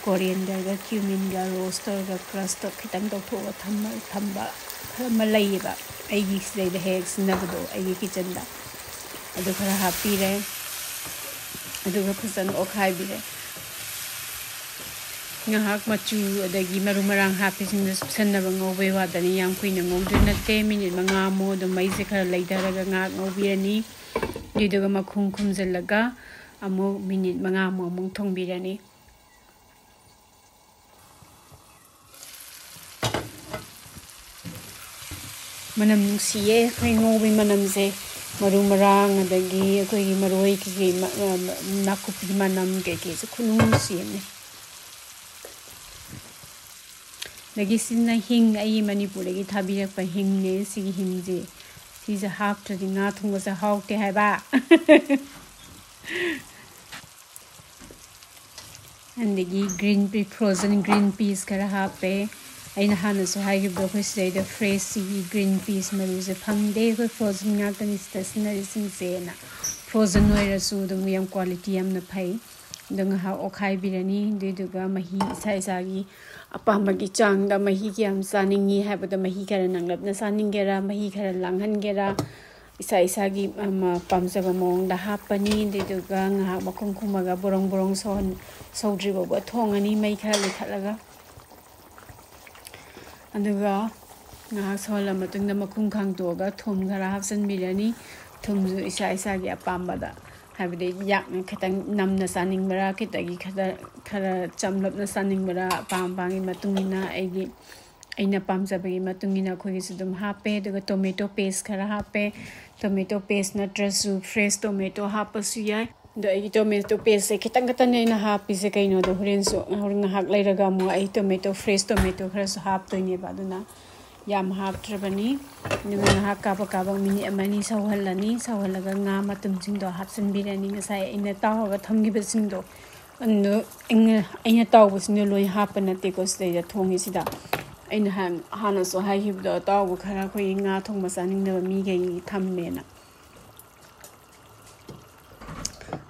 corianderꯒ cuminꯒ roast ꯇꯧꯔꯒ crush ꯇꯧ-, ꯈꯤꯇꯪ ꯇꯧꯊꯣꯛꯑꯒ ꯊꯝꯕ, ꯊꯝꯕ ꯈꯔ ꯑꯃ ꯂꯩꯌꯦꯕ, ꯑꯩꯒꯤ ꯁꯤꯗꯩꯗ ꯍꯦꯛ ꯍꯦꯛ ꯁꯤꯖꯤꯟꯅꯕꯗꯣ, ꯑꯩꯒꯤ kitchenꯗ꯫ ꯑꯗꯨ ꯈꯔ ꯍꯥꯞꯄꯤꯔꯦ꯫ ꯑꯗꯨꯒ ꯐꯖꯅ ꯑꯣꯠꯈꯥꯏꯕꯤꯔꯦ꯫ ꯉꯥꯏꯍꯥꯛ ꯃꯆꯨ ꯑꯗꯒꯤ ꯃꯔꯨ ꯃꯔꯥꯡ ꯍꯥꯞꯄꯤꯁꯤꯡꯗꯣ ꯆꯨꯞꯁꯟꯅꯕ ꯉꯧꯕꯩ ꯋꯥꯗꯅꯤ, ꯌꯥꯝ ꯀꯨꯏꯅ ꯉꯧꯗꯣꯏ ꯅꯠꯇꯦ꯫ ꯃꯤꯅꯤꯠ ꯃꯉꯥꯃꯨꯛ ꯑꯗꯨꯝ ꯃꯩꯁꯦ ꯈꯔ ꯂꯩꯊꯔꯒ ꯉꯥꯏꯍꯥꯛ ꯉꯧꯕꯤꯔꯅꯤ꯫ ꯑꯗꯨꯏꯗꯨꯒ ꯃꯈꯨꯝ ꯈꯨꯝꯖꯤꯜꯂꯒ ꯑꯃꯨꯛ ꯃꯤꯅꯤꯠ ꯃꯉꯥꯃꯨꯛ ꯑꯃꯨꯛ ꯊꯣꯡꯕꯤꯔꯅꯤ꯫ ꯃꯅꯝ ꯅꯨꯡꯁꯤꯌꯦ ꯑꯩꯈꯣꯏ ꯉꯧꯕꯒꯤ ꯃꯅꯝꯁꯦ, ꯃꯔꯨ ꯃꯔꯥꯡ ꯑꯗꯒꯤ ꯑꯩꯈꯣꯏꯒꯤ ꯃꯔꯣꯏ ꯀꯩꯀꯩ ꯃ-, ꯃ-, ꯃ-, ꯅꯥꯀꯨꯞꯄꯤ ꯃꯅꯝ ꯀꯩꯀꯩꯁꯦ ꯈꯨꯅꯨꯡ ꯅꯨꯡꯁꯤ ꯑꯃꯅꯤ꯫ ꯑꯗꯒꯤ ꯁꯤꯅ ꯍꯤꯡ, ꯑꯩꯒꯤ ꯃꯅꯤꯄꯨꯔꯗꯒꯤ ꯊꯥꯕꯤꯔꯛꯄ ꯍꯤꯡꯅꯦ꯫ ꯁꯤꯒꯤ ꯍꯤꯡꯁꯦ, ꯁꯤꯁꯦ ꯍꯥꯞꯇ꯭ꯔꯗꯤ ꯉꯥ ꯊꯣꯡꯕꯁꯦ ꯍꯥꯎꯇꯦ ꯍꯥꯏꯕ꯫ ꯑꯗꯒꯤ green pea, frozen green peas ꯈꯔ ꯍꯥꯞꯄꯦ꯫ ꯑꯩꯅ ꯍꯥꯟꯅꯁꯨ ꯍꯥꯏꯈꯤꯕꯗꯣ, ꯑꯩꯈꯣꯏ ꯁꯤꯗꯩꯗ fresh ꯁꯤꯒꯤ green peas ꯃꯔꯨꯁꯦ ꯐꯪꯗꯦ, ꯑꯩꯈꯣꯏ frozen ꯉꯥꯛꯇꯅꯤ ꯁꯤꯗ ꯁꯤꯖꯤꯟꯅꯔꯤꯁꯤꯡꯁꯦꯅ꯫ Frozen ꯑꯣꯏꯔꯁꯨ ꯑꯗꯨꯝ ꯌꯥꯝ quality ꯌꯥꯝꯅ ꯐꯩ꯫ ꯑꯗꯣ ꯉꯥꯏꯍꯥꯛ ꯑꯣꯠꯈꯥꯏꯕꯤꯔꯅꯤ꯫ ꯑꯗꯨꯏꯗꯨꯒ ꯃꯍꯤ ꯏꯁꯥ ꯏꯁꯥꯒꯤ ꯑꯄꯥꯝꯕꯒꯤ ꯆꯥꯡꯗ, ꯃꯍꯤ ꯀꯌꯥꯝ ꯆꯥꯅꯤꯡꯉꯤ ꯍꯥꯏꯕꯗꯣ, ꯃꯍꯤ ꯈꯔ ꯅꯪꯂꯞꯅ ꯆꯥꯅꯤꯡꯒꯦꯔꯥ, ꯃꯍꯤ ꯈꯔ ꯂꯥꯡꯍꯟꯒꯦꯔꯥ, ꯏꯁꯥ ꯏꯁꯥꯒꯤ, ꯑꯃ, ꯄꯥꯝꯖꯕ ꯃꯑꯣꯡꯗ ꯍꯥꯞꯄꯅꯤ꯫ ꯑꯗꯨꯏꯗꯨꯒ ꯉꯥꯏꯍꯥꯛ ꯃꯈꯨꯝ ꯈꯨꯝꯃꯒ ꯕꯣꯔꯣꯡ ꯕꯣꯔꯣꯡ ꯁꯧꯍꯟ-, ꯁꯧꯗ꯭ꯔꯤ ꯐꯥꯎꯕ ꯊꯣꯡꯉꯅꯤ, ꯃꯩ ꯈꯔ ꯂꯩꯈꯠꯂꯒ꯫ ꯑꯗꯨꯒ ꯉꯥꯏꯍꯥꯛ ꯁꯧꯍꯜꯂ ꯃꯇꯨꯡꯗ ꯃꯈꯨꯝ ꯈꯥꯡꯗꯣꯛꯑꯒ ꯊꯨꯝ ꯈꯔ ꯍꯥꯞꯆꯤꯟꯕꯤꯔꯅꯤ꯫ ꯊꯨꯝꯁꯨ ꯏꯁꯥ ꯏꯁꯥꯒꯤ ꯑꯄꯥꯝꯕꯗ, ꯍꯥꯏꯕꯗꯤ ꯌꯥꯛꯅ ꯈꯤꯇꯪ ꯅꯝꯅ ꯆꯥꯅꯤꯡꯕ꯭ꯔꯥ, ꯈꯤꯇꯪꯒꯤ ꯈꯔ, ꯈꯔ ꯆꯝꯂꯞꯅ ꯆꯥꯅꯤꯡꯕ꯭ꯔꯥ, ꯑꯄꯥꯝ ꯑꯄꯥꯝꯕꯒꯤ ꯃꯇꯨꯡ ꯏꯟꯅ ꯑꯩꯒꯤ, ꯑꯩꯅ ꯄꯥꯝꯖꯕꯒꯤ ꯃꯇꯨꯡ ꯏꯟꯅ ꯑꯩꯈꯣꯏꯒꯤꯁꯨ ꯑꯗꯨꯝ ꯍꯥꯞꯄꯦ꯫ ꯑꯗꯨꯒ tomato paste ꯈꯔ ꯍꯥꯞꯄꯦ꯫ Tomato paste ꯅꯠꯇ꯭ꯔꯁꯨ fresh tomato ꯍꯥꯞꯄꯁꯨ ꯌꯥꯏ꯫ ꯑꯗꯣ ꯑꯩꯒꯤ tomato paste ꯁꯦ ꯈꯤꯇꯪ ꯈꯛꯇꯅꯦ ꯑꯩꯅ ꯍꯥꯞꯄꯤꯁꯦ꯫ ꯀꯩꯅꯣꯗꯣ ꯍꯣꯔꯦꯟꯁꯨ, ꯍꯣꯔꯦꯟ ꯉꯥꯏꯍꯥꯛ ꯂꯩꯔꯒ ꯑꯃꯨꯛ ꯑꯩ tomato, fresh tomato ꯈꯔꯁꯨ ꯍꯥꯞꯇꯣꯏꯅꯦꯕ꯫ ꯑꯗꯨꯅ ꯌꯥꯝ ꯍꯥꯞꯇ꯭ꯔꯕꯅꯤ꯫ ꯑꯗꯨꯒ ꯉꯥꯏꯍꯥꯛ ꯀꯥꯕꯛ ꯀꯥꯕꯛ minute ꯑꯃ ꯑꯅꯤ ꯁꯧꯍꯜꯂꯅꯤ꯫ ꯁꯧꯍꯜꯂꯒ ꯉꯥ ꯃꯇꯨꯝꯁꯤꯡꯗꯣ ꯍꯥꯞꯆꯤꯟꯕꯤꯔꯅꯤ, ꯉꯁꯥꯏ ꯑꯩꯅ ꯇꯥꯎꯔꯒ ꯊꯝꯈꯤꯕꯁꯤꯡꯗꯣ꯫ ꯑꯗꯨ ꯑꯩꯅ, ꯑꯩꯅ ꯇꯥꯎꯕꯁꯤꯡꯗꯣ ꯂꯣꯏ ꯍꯥꯞꯄ ꯅꯠꯇꯦꯀꯣ ꯁꯤꯗꯩꯗ ꯊꯣꯡꯉꯤꯁꯤꯗ꯫ ꯑꯩꯅ ꯍꯥꯟ-, ꯍꯥꯟꯅꯁꯨ ꯍꯥꯏꯈꯤꯕꯗꯣ, ꯑꯇꯥꯎꯕ ꯈꯔ ꯑꯩꯈꯣꯏꯒꯤ ꯉꯥ ꯊꯣꯡꯕ ꯆꯥꯅꯤꯡꯗꯕ ꯃꯤꯈꯩꯒꯤ ꯊꯝꯃꯦꯅ꯫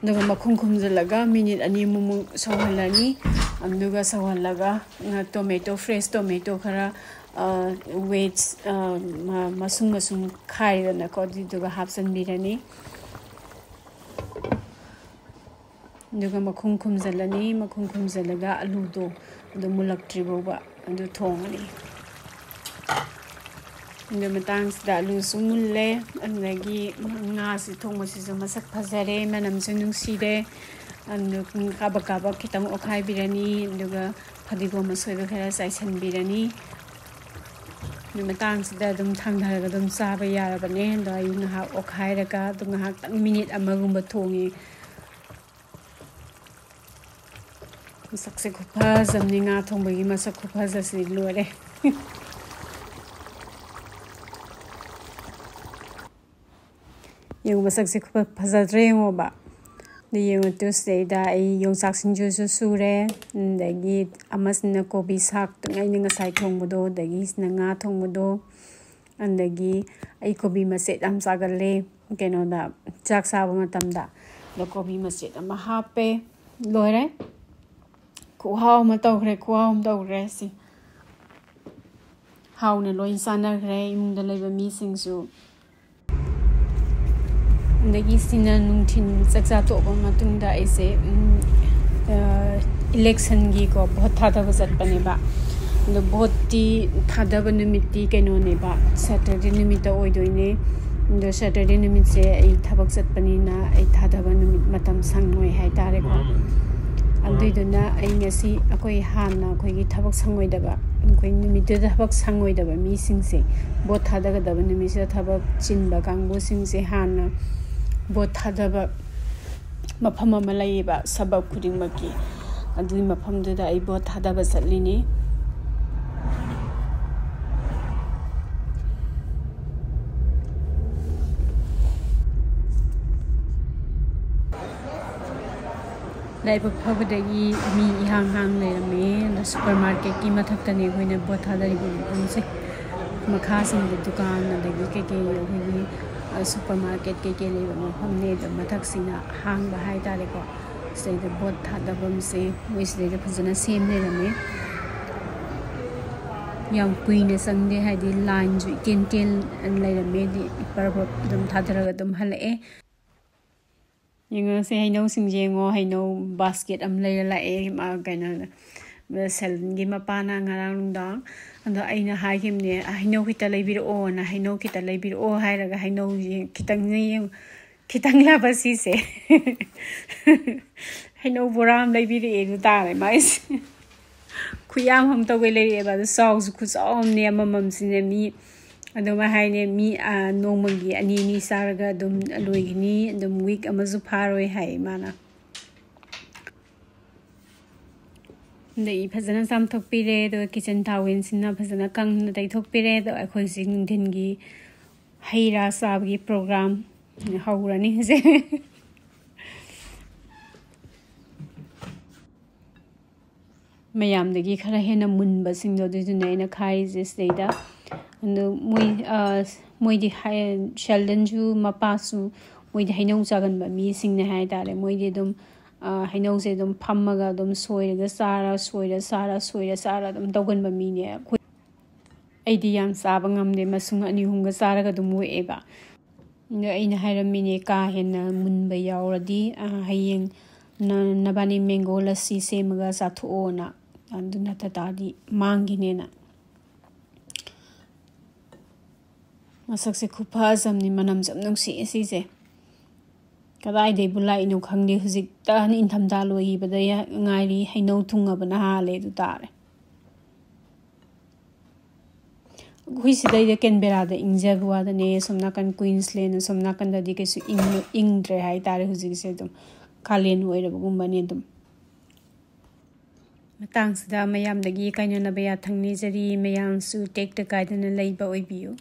ꯑꯗꯨꯒ ꯃꯈꯨꯝ ꯈꯨꯝꯖꯤꯜꯂꯒ minute ꯑꯅꯤꯃꯨꯛ ꯁꯧꯍꯜꯂꯅꯤ꯫ ꯑꯗꯨꯒ ꯁꯧꯍꯜꯂꯒ, ꯑ, tomato, fresh tomato ꯈꯔ, ꯑ, wedge, ꯑ, ꯃ-, ꯃꯁꯨꯡ ꯃꯁꯨꯡ ꯈꯥꯏꯔꯦꯗꯅꯀꯣ, ꯑꯗꯨꯗꯨꯒ ꯍꯥꯞꯆꯤꯟꯕꯤꯔꯅꯤ꯫ ꯑꯗꯨꯒ ꯃꯈꯨꯝ ꯈꯨꯝꯖꯤꯜꯂꯅꯤ꯫ ꯃꯈꯨꯝ ꯈꯨꯝꯖꯤꯜꯂꯒ ꯑꯂꯨꯗꯣ ꯑꯗꯨ ꯃꯨꯜꯂꯛꯇ꯭ꯔꯤ ꯐꯥꯎꯕ ꯑꯗꯨ ꯊꯣꯡꯉꯅꯤ꯫ ꯑꯗꯨ ꯃꯇꯥꯡꯁꯤꯗ ꯑꯂꯨꯁꯨ ꯃꯨꯜꯂꯦ, ꯑꯗꯨꯗꯒꯤ ꯉꯥꯁꯤ ꯊꯣꯡꯕꯁꯤꯁꯨ ꯃꯁꯛ ꯐꯖꯔꯦ, ꯃꯅꯝꯁꯨ ꯅꯨꯡꯁꯤꯔꯦ꯫ ꯑꯗꯨ ꯀꯥꯕꯛ ꯀꯥꯕꯛ ꯈꯤꯇꯪ ꯑꯣꯠꯈꯥꯏꯕꯤꯔꯅꯤ, ꯑꯗꯨꯒ ꯐꯗꯤꯒꯣꯝ ꯑꯁꯣꯏꯕ ꯈꯔ ꯆꯥꯏꯁꯤꯟꯕꯤꯔꯅꯤ꯫ ꯑꯗꯨ ꯃꯇꯥꯡꯁꯤꯗ ꯑꯗꯨꯝ ꯊꯥꯡꯊꯔꯒ ꯑꯗꯨꯝ ꯆꯥꯕ ꯌꯥꯔꯕꯅꯦ꯫ ꯑꯗꯣ ꯑꯩ ꯉꯥꯏꯍꯥꯛ ꯑꯣꯠꯈꯥꯏꯔꯒ ꯑꯗꯨꯝ ꯉꯥꯏꯍꯥꯛꯇꯪ minute ꯑꯃꯒꯨꯝꯕ ꯊꯣꯡꯉꯦ꯫ ꯃꯁꯛꯁꯦ ꯈꯨꯐꯖ ꯑꯃꯅꯤ, ꯉꯥ ꯊꯣꯡꯕꯒꯤ ꯃꯁꯛ ꯈꯨꯐꯖꯁꯤꯗꯤ ꯂꯣꯏꯔꯦ꯫ ꯌꯦꯡꯉꯨ, ꯃꯁꯛꯁꯦ ꯈꯨꯐ-, ꯐꯖꯗ꯭ꯔꯥ ꯌꯦꯡꯉꯣꯕ꯫ ꯑꯗꯨ ꯌꯦꯡꯉꯨ ꯇꯨ, ꯁꯤꯗꯩꯗ ꯑꯩ ꯌꯣꯡꯆꯥꯛ ꯁꯤꯡꯖꯨꯁꯨ ꯁꯨꯔꯦ, ꯑꯗꯒꯤ ꯑꯃꯁꯤꯅ ꯀꯣꯕꯤ ꯁꯥꯛꯇꯨꯅ ꯑꯩꯅ ꯉꯁꯥꯏ ꯊꯣꯡꯕꯗꯣ, ꯑꯗꯒꯤ ꯁꯤꯅ ꯉꯥ ꯊꯣꯡꯕꯗꯣ, ꯑꯗꯒꯤ ꯑꯩ ꯀꯣꯕꯤ ꯃꯆꯦꯠ ꯌꯥꯝ ꯆꯥꯒꯜꯂꯦ ꯀꯩꯅꯣꯗ, ꯆꯥꯛ ꯆꯥꯕ ꯃꯇꯝꯗ꯫ ꯑꯗꯣ ꯀꯣꯕꯤ ꯃꯆꯦꯠ ꯑꯃ ꯍꯥꯞꯄꯦ, ꯂꯣꯏꯔꯦ꯫ ꯈꯨꯍꯥꯎ ꯑꯃ ꯇꯧꯈ꯭ꯔꯦ, ꯈꯨꯍꯥꯎ ꯑꯃ ꯇꯧꯈ꯭ꯔꯦ ꯁꯤ꯫ ꯍꯥꯎꯅ ꯂꯣꯏ ꯆꯥꯅꯈ꯭ꯔꯦ ꯏꯃꯨꯡꯗ ꯂꯩꯕ ꯃꯤꯁꯤꯡꯁꯨ꯫ ꯑꯗꯒꯤ ꯁꯤꯅ ꯅꯨꯡꯊꯤꯜ ꯆꯥꯛꯆꯥ ꯇꯣꯛꯑꯕ ꯃꯇꯨꯡꯗ ꯑꯩꯁꯦ, ꯎꯝ, ꯑ, election ꯒꯤꯀꯣ, vote ꯊꯥꯗꯕ ꯆꯠꯄꯅꯦꯕ꯫ ꯑꯗꯣ vote ꯇꯤ ꯊꯥꯗꯕ ꯅꯨꯃꯤꯠꯇꯤ ꯀꯩꯅꯣꯅꯦꯕ, Saturday ꯅꯨꯃꯤꯠꯇ ꯑꯣꯏꯗꯣꯏꯅꯦ꯫ ꯑꯗꯣ Saturday ꯅꯨꯃꯤꯠꯁꯦ ꯑꯩ ꯊꯕꯛ ꯆꯠꯄꯅꯤꯅ ꯑꯩ ꯊꯥꯗꯕ ꯅꯨꯃꯤꯠ ꯃꯇꯝ ꯁꯪꯉꯣꯏ ꯍꯥꯏꯇꯥꯔꯦꯀꯣ꯫ ꯑꯗꯨꯏꯗꯨꯅ ꯑꯩ ꯉꯁꯤ ꯑꯩꯈꯣꯏ ꯍꯥꯟꯅ ꯑꯩꯈꯣꯏꯒꯤ ꯊꯕꯛ ꯁꯪꯉꯣꯏꯗꯕ, ꯑꯩꯈꯣꯏ ꯅꯨꯃꯤꯠꯇꯨꯗ ꯊꯕꯛ ꯁꯪꯉꯣꯏꯗꯕ ꯃꯤꯁꯤꯡꯁꯦ, vote ꯊꯥꯗꯒꯗꯕ ꯅꯨꯃꯤꯠꯁꯤꯗ ꯊꯕꯛ ꯆꯤꯟꯕ ꯀꯥꯡꯕꯨꯁꯤꯡꯁꯦ ꯍꯥꯟꯅ vote ꯊꯥꯗꯕ ꯃꯐꯝ ꯑꯃ ꯂꯩꯌꯦꯕ ꯁꯕꯕ ꯈꯨꯗꯤꯡꯃꯛꯀꯤ꯫ ꯑꯗꯨꯒꯤ ꯃꯐꯝꯗꯨꯗ ꯑꯩ ꯚꯣꯠ ꯊꯥꯗꯕ ꯆꯠꯂꯤꯅꯤ꯫ ꯂꯥꯏꯕꯛ ꯐꯕꯗꯒꯤ ꯃꯤ ꯏꯍꯥꯡ ꯍꯥꯡ ꯂꯩꯔꯝꯃꯦ꯫ ꯑꯗꯣ ꯁꯨꯄꯔ ꯃꯥꯔꯀꯦꯠꯀꯤ ꯃꯊꯛꯇꯅꯦ ꯑꯩꯈꯣꯏꯅ ꯚꯣꯠ ꯊꯥꯗꯔꯤꯕ ꯃꯐꯝꯁꯦ꯫ ꯃꯈꯥꯁꯤꯡꯗ ꯗꯨꯀꯥꯟ, ꯑꯗꯒꯤ ꯀꯩꯀꯩ ꯑꯩꯈꯣꯏꯒꯤ, ꯑ, ꯁꯨꯄꯔ ꯃꯥꯔꯀꯦꯠ ꯀꯩꯀꯩ ꯂꯩꯕ ꯃꯐꯝꯅꯦ꯫ ꯑꯗꯣ ꯃꯊꯛꯁꯤꯅ ꯑꯍꯥꯡꯕ ꯍꯥꯏꯇꯥꯔꯦꯀꯣ꯫ ꯁꯤꯗꯩꯗ ꯚꯣꯠ ꯊꯥꯗꯐꯝꯁꯦ ꯃꯣꯏ ꯁꯤꯗꯩꯗ ꯐꯖꯅ ꯁꯦꯝ ꯂꯩꯔꯝꯃꯦ꯫ ꯌꯥꯝ ꯀꯨꯏꯅ ꯆꯪꯗꯦ, ꯍꯥꯏꯗꯤ ꯂꯥꯏꯟꯁꯨ ꯏꯇꯦꯟ ꯇꯦꯟ ꯂꯩꯔꯝꯃꯦ꯫ ꯍꯥꯏꯗꯤ ꯄꯔꯕ ꯑꯗꯨꯝ ꯊꯥꯗꯔꯒ ꯑꯗꯨꯝ ꯍꯜꯂꯛꯑꯦ꯫ ꯌꯦꯡꯉꯁꯦ, ꯍꯩꯅꯧꯁꯤꯡꯁꯦ ꯌꯦꯡꯉꯣ, ꯍꯩꯅꯧ ꯕꯥꯁꯀꯦꯠ ꯑꯃ ꯂꯩꯔ ꯂꯥꯛꯑꯦ, ꯃꯥ ꯀꯩꯅꯣ, ꯁꯦꯜꯗꯟꯒꯤ ꯃꯄꯥꯅ ꯉꯔꯥꯡ ꯅꯨꯡꯗꯥꯡ꯫ ꯑꯗꯣ ꯑꯩꯅ ꯍꯥꯏꯈꯤꯕꯅꯦ, "ꯍꯩꯅꯧ ꯈꯤꯇ ꯂꯩꯕꯤꯔꯛꯑꯣꯅ, ꯍꯩꯅꯧ ꯈꯤꯇ ꯂꯩꯕꯤꯔꯛꯑꯣ" ꯍꯥꯏꯔꯒ ꯍꯩꯅꯧꯁꯦ ꯈꯤꯇꯪꯅꯦ ꯌꯦꯡꯉꯨ, ꯈꯤꯇꯪ ꯂꯥꯕ ꯁꯤꯁꯦ꯫ ꯍꯩꯅꯧ ꯕꯣꯔꯥ ꯑꯃ ꯂꯩꯕꯤꯔꯛꯑꯦ ꯑꯗꯨ ꯇꯥꯔꯦ ꯃꯥꯏꯁꯦ꯫ ꯈꯨꯌꯥꯝ ꯑꯃ ꯇꯧꯒꯩ ꯂꯩꯔꯛꯑꯦꯕ꯫ ꯑꯗꯨ ꯆꯥꯎꯁꯨ ꯈꯨꯆꯥꯎ ꯑꯃꯅꯦ, ꯑꯃꯃꯝꯁꯤꯅꯦ ꯃꯤ ꯑꯗꯨꯃꯥꯏ ꯍꯥꯏꯅꯦ, ꯃꯤ, ꯑ, ꯅꯣꯡꯃꯒꯤ ꯑꯅꯤ ꯑꯅꯤ ꯆꯥꯔꯒ ꯑꯗꯨꯝ ꯂꯣꯏꯒꯅꯤ, ꯑꯗꯨꯝ ꯋꯤꯛ ꯑꯃꯁꯨ ꯐꯥꯔꯣꯏ ꯍꯥꯏ ꯃꯥꯅ꯫ ꯑꯗꯩ ꯐꯖꯅ ꯆꯥꯝꯊꯣꯛꯄꯤꯔꯦ, ꯑꯗꯨꯒ ꯀꯤꯠꯆꯟ ꯇꯥꯋꯦꯜꯁꯤꯅ ꯐꯖꯅ ꯀꯪꯅ ꯇꯩꯊꯣꯛꯄꯤꯔꯦ꯫ ꯑꯗꯣ ꯑꯩꯈꯣꯏ ꯍꯧꯖꯤꯛ ꯅꯨꯡꯊꯤꯜꯒꯤ ꯍꯩ ꯔꯥ ꯆꯥꯕꯒꯤ ꯄ꯭ꯔꯣꯒ꯭ꯔꯥꯝ ꯍꯧꯔꯅꯤ ꯍꯧꯖꯤꯛ꯫ ꯃꯌꯥꯝꯗꯒꯤ ꯈꯔ ꯍꯦꯟꯅ ꯃꯨꯟꯕꯁꯤꯡꯗꯣ ꯑꯗꯨꯏꯗꯨꯅꯦ ꯑꯩꯅ ꯈꯥꯏꯔꯤꯁꯦ ꯁꯤꯗꯩꯗ꯫ ꯑꯗꯣ ꯃꯣꯏ, ꯑ, ꯃꯣꯏꯗꯤ ꯍꯥꯏ-, ꯁꯦꯜꯗꯟꯁꯨ ꯃꯄꯥꯁꯨ ꯃꯣꯏꯗꯤ ꯍꯩꯅꯧ ꯆꯥꯒꯟꯕ ꯃꯤꯁꯤꯡꯅꯦ ꯍꯥꯏ ꯇꯥꯔꯦ꯫ ꯃꯣꯏꯗꯤ ꯑꯗꯨꯝ, ꯑ, ꯍꯩꯅꯧꯁꯦ ꯑꯗꯨꯝ ꯐꯝꯃꯒ ꯑꯗꯨꯝ ꯁꯣꯏꯔꯒ ꯆꯥꯔ, ꯁꯣꯏꯔ ꯆꯥꯔ, ꯁꯣꯏꯔ ꯆꯥꯔ ꯑꯗꯨꯝ ꯇꯧꯒꯟꯕ ꯃꯤꯅꯦ꯫ ꯑꯩꯈꯣꯏ, ꯑꯩꯗꯤ ꯌꯥꯝ ꯆꯥꯕ ꯉꯝꯗꯦ, ꯃꯁꯨꯡ ꯑꯅꯤ ꯑꯍꯨꯝꯒ ꯆꯥꯔꯒ ꯑꯗꯨꯝ ꯑꯣꯛꯑꯦꯕ꯫ ꯑꯗꯣ ꯑꯩꯅ ꯍꯥꯏꯔꯝꯃꯤꯅꯦ, ꯀꯥ ꯍꯦꯟꯅ ꯃꯨꯟꯕ ꯌꯥꯎꯔꯗꯤ, ꯑ, ꯍꯌꯦꯡ ꯅ-, ꯅꯕꯥꯅꯤ ꯃꯦꯡꯒꯣ ꯂꯁꯤ ꯁꯦꯝꯃꯒ ꯆꯥꯊꯣꯛꯑꯣꯅ, ꯑꯗꯨ ꯅꯠꯇ ꯇꯥꯔꯗꯤ ꯃꯥꯡꯈꯤꯅꯦꯅ꯫ ꯃꯁꯛꯁꯦ ꯈꯨꯐꯖ ꯑꯃꯅꯤ, ꯃꯅꯝꯁꯨ ꯌꯥꯝ ꯅꯨꯡꯁꯤꯌꯦ ꯁꯤꯁꯦ꯫ ꯀꯗꯥꯏꯗꯩꯕꯨ ꯂꯥꯛꯏꯅꯣ ꯈꯪꯗꯦ, ꯍꯧꯖꯤꯛꯇ ꯏꯪꯊꯝꯊꯥ ꯂꯣꯏꯈꯤꯕꯗ ꯌꯥ-, ꯉꯥꯏꯔꯤ, ꯍꯩꯅꯧ ꯊꯨꯡꯉꯕꯅ ꯍꯥꯜꯂꯦ ꯑꯗꯨ ꯇꯥꯔꯦ꯫ ꯑꯩꯈꯣꯏ ꯁꯤꯗꯩꯗ ꯀꯦꯟꯕꯦꯔꯥꯗ ꯏꯪꯖꯕ ꯋꯥꯗꯅꯦ, ꯁꯣꯝ ꯅꯥꯀꯟ ꯀ꯭ꯋꯤꯟꯁꯂꯦꯟ, ꯁꯣꯝ ꯅꯥꯀꯟꯗꯗꯤ ꯀꯩꯁꯨ ꯏꯪ-, ꯏꯪꯗ꯭ꯔꯦ ꯍꯥꯏꯇꯥꯔꯦ ꯍꯧꯖꯤꯛꯁꯦ꯫ ꯑꯗꯨꯝ ꯀꯥꯂꯦꯟ ꯑꯣꯏꯔꯕꯒꯨꯝꯕꯅꯤ ꯑꯗꯨꯝ꯫ ꯃꯇꯥꯡꯁꯤꯗ ꯃꯌꯥꯝꯗꯒꯤ ꯀꯥꯏꯅꯅꯕ ꯌꯥꯊꯪ ꯅꯤꯖꯔꯤ꯫ ꯃꯌꯥꯝꯁꯨ ꯇꯦꯛꯇ ꯀꯥꯏꯗꯅ ꯂꯩꯕ ꯑꯣꯏꯕꯤꯌꯨ꯫